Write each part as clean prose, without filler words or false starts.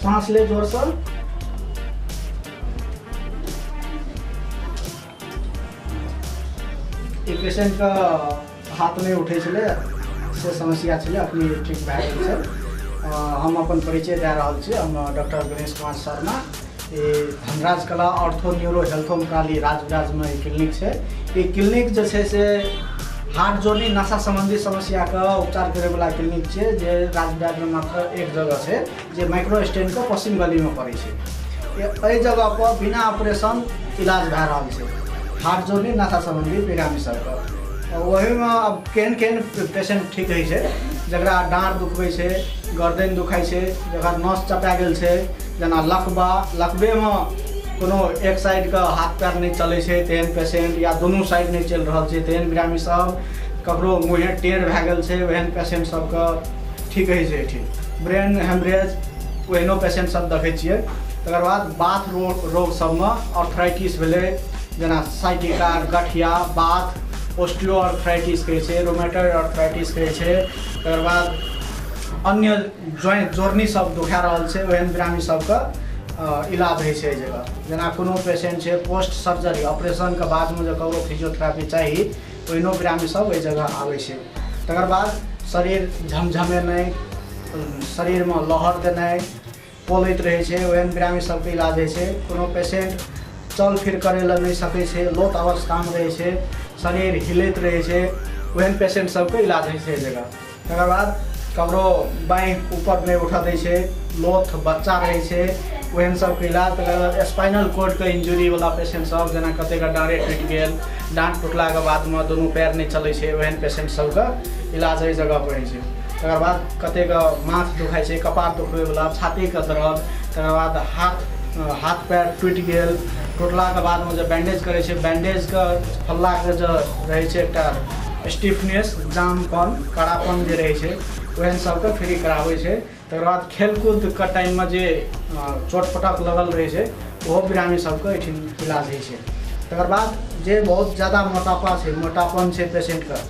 साँस ले जोरसँ। ई पेशेंटके हाथ नहि उठै छलै से समस्या छलै, अखनी ठीक भए गेल छै। हम अपन परिचय दए रहल छी। हम डॉक्टर गणेश कुमार शर्मा, ई Dhanraj Kala ortho neuro health home काली राजविराजमे ई क्लिनिक छै। ई क्लिनिक जे छै से हाथ जोड़नी नशा संबंधी समस्याके उपचार करैवला क्लिनिक छै, जे राजविराजमे मात्र एक जगह छै, जे माइक्रो स्टैंडके पश्चिम गलीमे पड़ै छै। एहि जगहपर बिना ऑपरेशन इलाज भए रहल छै हाथ जोड़नी नशा संबंधी बेरामी सबके। ओहिमे आब केहन केहन पेशेंट ठीक होइ छै, जकरा डाँड़ दुखबै छै, गर्दन दुखाइ छै, जकर नस चपा गेल छै, जेना लकबा, लकबेमे कोनो एक साइडके हाथ पैर नहि चलै छै तेहन पेशेंट, या दुनू साइड नहि चलि रहल छै तेहन बिरामी सब, ककरो मुँहे टेढ़ भए गेल छै ओहन पेशेंट सबके ठीक होइ छै। ठीक ब्रेन हेमरेज ओहनो पेशेंट सब देखै छियै। तकर बाद बाथ रोग सबमे आर्थराइटिस भेलै, जेना साइटिका, गठिया, बाथ, ओस्टियो आर्थराइटिस कहै छै, रोमेटॉइड आर्थराइटिस कहै छै। तकर बाद अन्य ज्वाइंट जोड़नी सब दुखा रहल छै ओहन बिरामी सबके इलाज होइ छै एहि जगह। जेना कोनो पेशेंट छै पोस्ट सर्जरी, ऑपरेशनके बादमे जे ककरो फिजियोथेरापी चाही ओहनो बिरामी सब एहि जगह आबै छै। तकर बाद शरीर झमझमेनाइ, शरीरमे लहर देनाइ, पोलैत रहै छै ओहन बिरामी सबके इलाज होइ छै। कोनो पेशेंट चल फिर करै लए नहि सकै छै, लोथ अवस्थामे रहै छै, शरीर हिलैत रहै छै, ओहन पेशेंट सबके इलाज होइ छै एहि जगह। तकर बाद ककरो बाँहि ऊपर नहि उठऽ दै छै, लोथ बच्चा रहै छै ओहन सबके इलाज। तकर बाद स्पाइनल कॉर्डके इंजुरीवला पेशेंट सब, जेना कतेकके डाँड़े टूटि गेल, डाँड़ टूटलाके बादमे दुनू पैर नहि चलै छै ओहन पेशेंट सबके इलाज एहि जगहपर होइ छै। तकर बाद कतेकके माथ दुखाइ छै, कपार दुखबैवला, छातीके दर्द, तकर बाद हाथ पैर टूटि गेल, टूटलाके बादमे जे बैंडेज करै छै, बैंडेजके फल्लाके जे रहै छै एकटा स्टिफनेस, जामपन, कड़ापन जे रहै छै ओहन सबके फ्री कराबै छै। तकर बाद खेलकूदके टाइममे जे चोट पटक लगल रहै छै ओहो बिरामी सबके एहिठाम इलाज होइ छै। तकर बाद जे बहुत ज्यादा मोटापा छै, मोटापन छै पेशेंटके,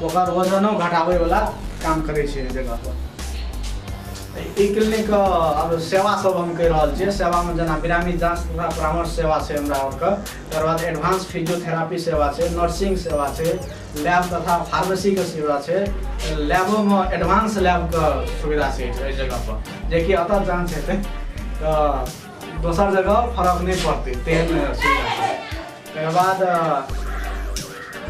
ओकर वजनो घटाबैवला काम करै छै एहि जगहपर। ई क्लिनिक आब सेवा सब हम कहि रहल छियै। सेवामे जेना बिरामी जाँच तथा परामर्श सेवा छै हमरा आरके, तकर बाद एडवांस फिजियोथेरापी सेवा छै, नर्सिंग सेवा छै, लैब तथा फार्मेसीके सेवा छै। लैबोमे एडवांस लैबके सुविधा छै एहि जगहपर, जेकि एतऽ जाँच हेतै तऽ दोसर जगह फरक नहि पड़तै तेहन सुविधा छै। तकर बाद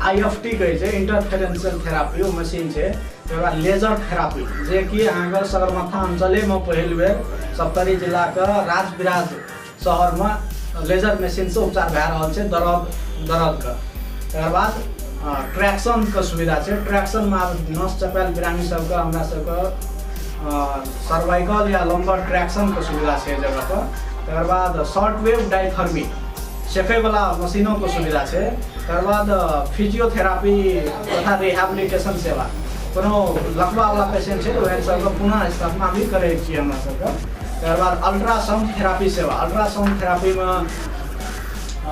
IFT कहै छै, इंटरफेरेंशियल थेरापी, ओ मशीन छै। तकर बाद लेजर थेरापी, जेकि अहाँके सगरमाथा अञ्चलेमे पहिल बेर सप्तरी जिलाके राजविराज शहरमे लेजर मशीनसँ उपचार भए रहल छै दर्दके। तकर बाद ट्रैक्शनके सुविधा छै। ट्रैक्शनमे आब नस चपायल बिरामी सबके हमरा सबके सर्वाइकल या लम्बर ट्रैक्शनके सुविधा छै एहि जगहपर। तकर बाद शॉर्ट वेव डायथर्मी सेकैवला मशीनोके सुविधा छै। तकर बाद फिजियोथेरापी तथा रिहेबिलिटेशन सेवा, कोनो लकवावला पेशेंट छै ओहन सबके पुनः स्थापना भी करै छियै हमरा सबके। तकर बाद अल्ट्रासाउंड थेरापी सेवा, अल्ट्रासाउंड थेरापीमे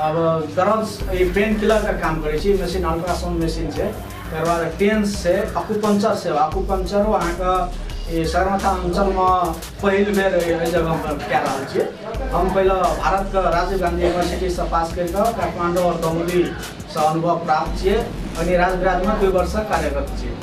आब दर्द ई पेन किलरके काम करै छै मशीन, अल्ट्रासाउंड मशीन छै। तकर बाद टेंस छै, अकुपंचर सेवा, अकुपंचरो अहाँके ई सगरमाथा अञ्चलमे पहिल बेर एहि जगहपर कए रहल छियै। हम पहिले भारतके राजीव गांधी यूनिवर्सिटीसँ पास करि कऽ काठमाण्डू आओर दमोलीसँ अनुभव प्राप्त छियै, अनि राजविराजमे 2 वर्ष कार्यरत छियै।